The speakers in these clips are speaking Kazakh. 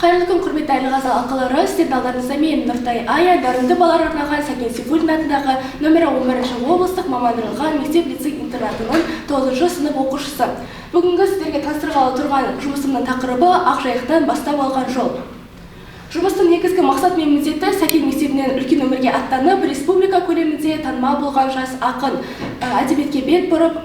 Қайырлы күн, құрметті Әділқазы алқалары! Сіздердің алдарыңызда мен, Нұртай Ая, дарынды балаларға арналған Сәкен Сейфуллин атындағы нөмірі 11 облыстық мамандандырылған мектеп лицей интернатының 9 сынып оқушысы. Бүгінгі сіздерге таныстырғалы тұрған жұмысымның тақырыбы: «Ақжайықтан бастау алған жол». Жұмыстың негізгі мақсаты мен міндеті: Сәкен мектебінен үлкен өмірге аттанып, республика көлемінде танымал болған жас ақын, әдебиетке бет бұрып,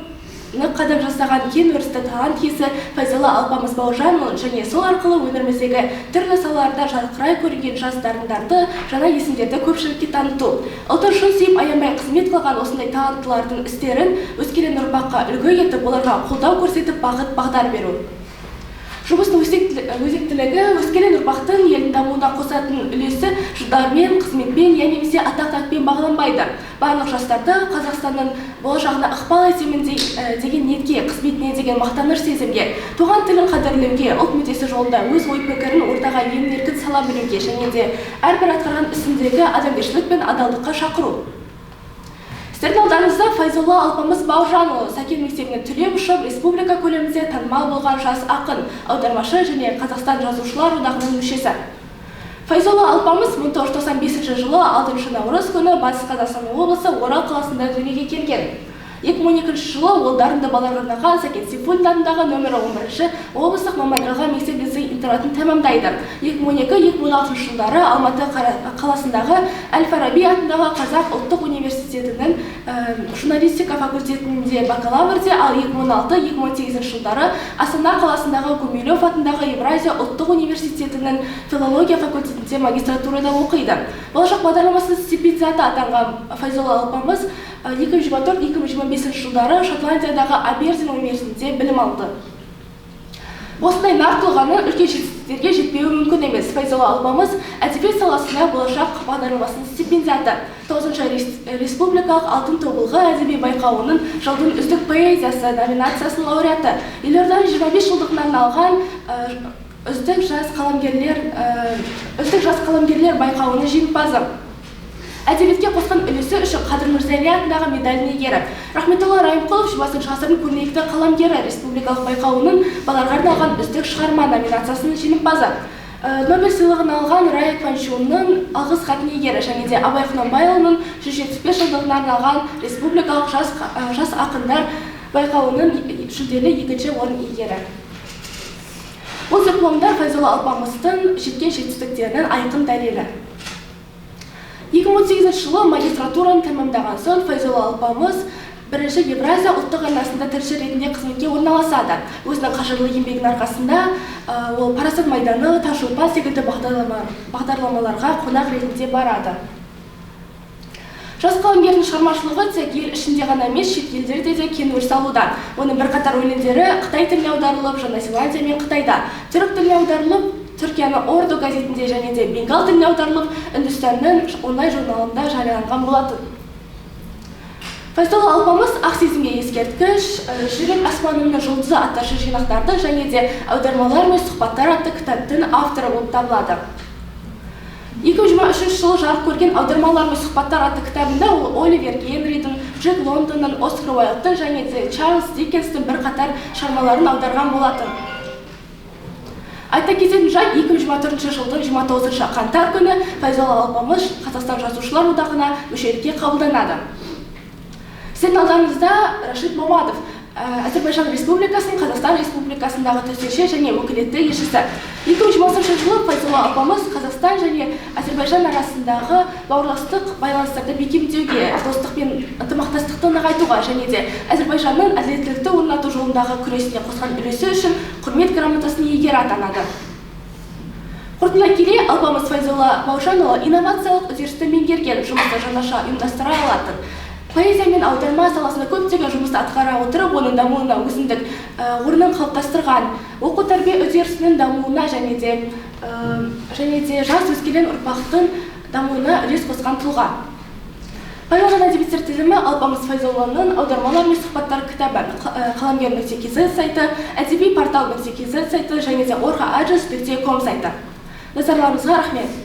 нық қадам жасаған кең өрісті талант иесі Файзолла Алпамыс Бауыржанұлын және сол арқылы өңіріміздегі түрлі салаларда жарқырай көрінген жас дарындарды, жаңа есімдерді көпшілікке таныту, ұлтын шын сүйіп, аянбай қызмет қылған осындай таланттылардың істерін өскелең ұрпаққа үлгі етіп, оларға қолдау көрсетіп, бағыт бағдар беру. Жұмыстың өзектілігі: өскелең ұрпақтың елдің дамуына қосатын үлесі жылдармен, қызметпен я немесе атақ даңқпен бағаланбайды. Барлық жастарды Қазақстанның болашағына ықпал етемін деген ниетке, қызметіне деген мақтаныш сезімге, туған тілін қадірлеуге, ұлт мүддесі жолында өз ой пікірін ортаға емін еркін сала білуге және де әрбір атқарған ісіндегі адамгершілік пен адалдыққа шақыру. Сіздердің алдарыңызда Файзолла Алпамыс Бауыржанұлы, Сәкен мектебінен түлеп ұшып, республика көлемінде танымал болған жас ақын, аудармашы және Қазақстан Жазушылар одағының мүшесі. Файзолла Алпамыс 1995 жылы 6 наурыз күні Батыс Қазақстан облысы Орал қаласында дүниеге келген. 2012 жылы ол дарынды балаларға арналған Сәкен Сейфуллин атындағы нөмірі 11 облыстық мамандандырылған мектеп лицей интернатын тәмамдайды. 2012-2016 жылдары Алматы қаласындағы әл Фараби атындағы Қазақ ұлттық университетінің журналистика факультетінде бакалаврде, ал 2016-2018 жылдары Астана қаласындағы Гумилев атындағы Евразия ұлттық университетінің филология факультетінде магистратурада оқиды. Болашақ бағдарламасының стипендиаты атанған Файзолла Алпамыс 2024-2025 жылдары Шотландиядағы Абердин университетінде білім алды. Осындай нар тұлғаның үлкен жетістіктерге жетпеуі мүмкін емес. Файзолла Алпамыс әдебиет саласына Болашақ бағдарламасының стипендиаты, тоғызыншы республикалық «Алтын тобылғы» әдеби байқауының «Жылдың үздік поэзиясы» номинациясының лауреаты, елорданың 25 жылдығына арналған үздік жас қаламгерлер байқауының жеңімпазы, әдебиетке қосқан үлесі үшін Қадыр Мырза Әлі атындағы медальдің иегері, Рахметолла Райымқұлов 20 ғасырдың көрнекті қаламгері республикалық байқауының балаларға арналған үздік шығарма номинациясының жеңімпазы, Нобель сыйлығын алған Рай Кванчунның алғыс хатының иегері және де Абай Құнанбайұлының 175 жылдығына арналған республикалық жас ақындар байқауының жүлделі екінші орын иегері. Бұл дипломдар Файзолла Алпамыстың жеткен жетістіктерінің айқын дәлелі. 2018 жылы магистратураны тәмамдаған соң Файзолла Алпамыс бірінші Евразия ұлттық арнасында тілші ретінде қызметке орналасады. Өзінің қажырлы еңбегінің арқасында ол «Парасат майданы», «Таңшолпан» секілді бағдарламаларға қонақ ретінде барады. Жас қаламгердің шығармашылығы тек ел ішінде ғана емес, шет елдерде де кең өріс алуда. Оның бірқатар өлеңдері қытай тіліне аударылып, Жаңа Зеландия мен Қытайда, түрік тіліне аударылып, Түркияның «Орду» газетінде және де бенгал тіліне аударылып, Үндістанның онлайн журналында жарияланған болатын. Файзолла Алпамыс «Ақ сезімге ескерткіш», «Жүрек аспанымның жұлдызы» атты жинақтарды және де «Аудармалар мен сұхбаттар» атты кітаптың авторы болып табылады. 2023 жылы жарық көрген «Аудармалар мен сұхбаттар» атты кітабында ол Оливер Генридің, Джек Лондонның, Оскар Уайлдтың және де Чарльз Диккенстің бірқатар шығармаларын аударған болатын. Айта кететін жайт, 2024 жылдың 29 қаңтар күні Файзолла Алпамыс Қазақстан Жазушылар одағына мүшелікке қабылданады. Сіздердің алдарыңызда Рашид Мамадов, Әзірбайжан Республикасының Қазақстан Республикасындағы төтенше және өкілетті елшісі. 2020 жылы Файзолла Алпамыс Қазақстан және Әзірбайжан арасындағы бауырластық байланыстарды бекемдеуге, достық пен ынтымақтастықты нығайтуға және де Әзірбайжанның әділеттілікті орнату жолындағы күресіне қосқан үлесі үшін Құрмет грамотасының иегері атанады. Қорытындылай келе, Алпамыс Файзолла Бауыржанұлы инновациялық үдерісті меңгерген, жұмысты жаңаша ұйымдастыра алатын, поэзия мен аударма саласында көптеген жұмысты атқара отырып, оның дамуына өзіндік орнын қалыптастырған, оқу тәрбие үдерісінің дамуына және де жас өскелең ұрпақтың дамуына үлес қосқан тұлға. Пайдаланған әдебиеттер тізімі: Алпамыс Файзолланың «Аудармалар мен сұхбаттар» кітабы, қаламгер.kz сайты, әдеби портал.kz сайты және де orha.kом сайты. Назарларыңызға рахмет.